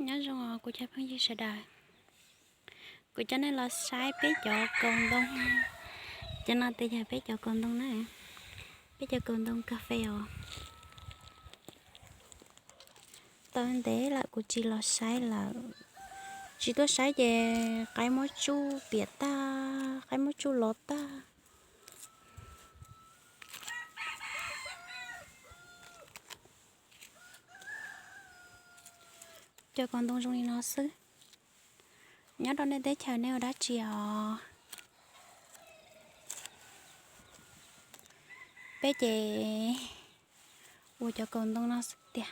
Nyob zoo os kuv cov phooj ywg sawv daws, kuv coj nej los saib peb cov kaus ntoo. Cov no tes yog peb cov kaus ntoo na, peb cov kaus ntoo kas fes os. Tau ntev lawm kuv tsis los saib lawm, tsis tuaj saib ces qaib muab tsuj piam tag, qaib muab tsuj lov tag. Cov kaus ntoo zoo li no xwb. Nyob rau nej teb chaws nej ua dab tsi os? Peb ces ua cov kaus ntoo no xwb tiag.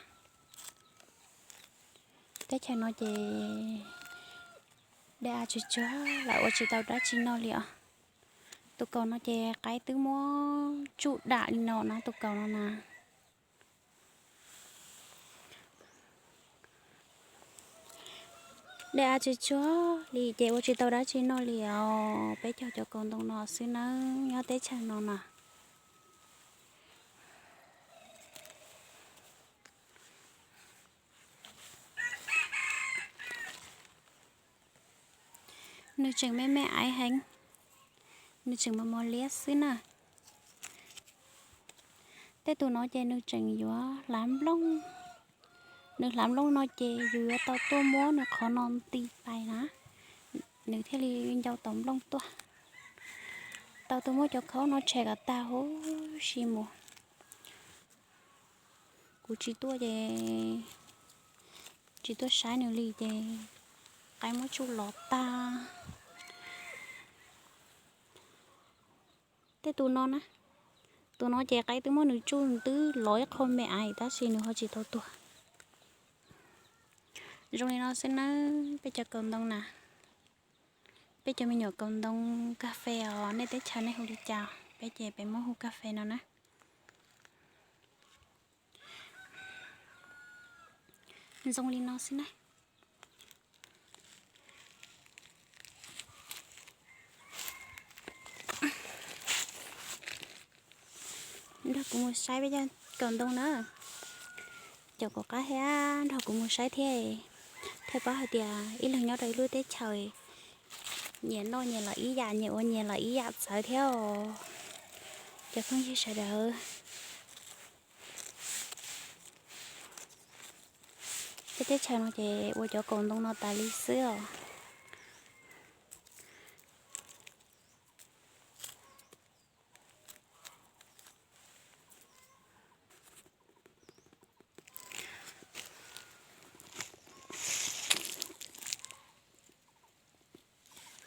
Teb chaws no ces dej av tsuag tsuag lawm ua tsis tau dab tsi noj li os. Tus kaus no ces qaib twb muab tsuj dam li no na, tus kaus no na. Dej av tsuag tsuag li ces ua tsis tau dab tsi noj li os. Peb cog cov kaus ntoo no xwb nawb, nyob teb chaws no na. Nws tseem me me aiv heev, nws tseem mos mos liab xwb na. Tej tus no ces nws tseem yuav hlav nplooj. Nws hlav nplooj no ces yus yuav tau tuaj muab nws qhov no nti pais na, nws thiaj li ncau tau nplooj tuaj. Tau tuaj muab cov khaub no tshem kom tag huv si mus. Kuv tsis tuaj ces tsis tuaj saib nws li ces qaib muab tsuj lov tag. Tej tus no na, tus no ces qaib twb muab nws tsuj twb lov ib qho me aiv tab sis nws ho tsis tau tuag. Zoo li no xwb nawb peb cov kaus ntoo na. Peb cov me nyuam kaus ntoo kas fes os, nej teb chaws nej hu li cas, peb ces peb muab hu kas fes no na. Zoo li no xwb na. Nrog kuv mus saib peb cov kaus ntoo na. Cov kaus qab thiab nrog kuv mus saib thiab. Thiaj paub hais tias ib leeg nyob rau ib lub teb chaws nyias noj nyias los ib yam, nyias ua nyias los ib yam txawv thiab os. Cov phooj ywg sawv daws, peb teb chaws no ces ua cov kaus ntoo no tas li xwb os.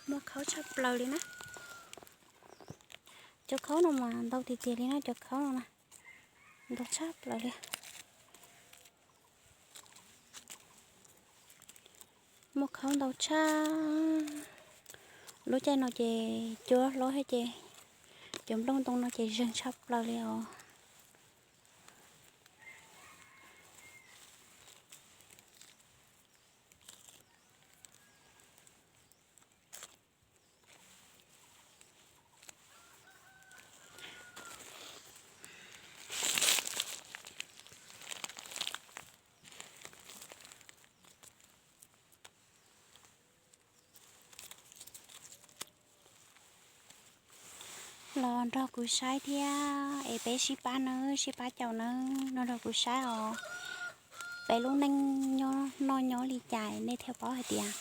Muaj khaub tshaj plaws li na. Cov khaub no mas ntau tiag tiag li na, cov khaub no na, ntau tshaj plaws li. Muaj khaub ntau tshaj. Lub caij no ces cua hlob thiab ces cov nplooj ntoo no ces zeeg tshaj plaws li os. Los nrog kuv saib thiab es peb sib pab nawb, sib pab caum nawb, no nrog kuv saib os. Peb lub neej nyob noj nyob li cas nej thiaj paub hais tias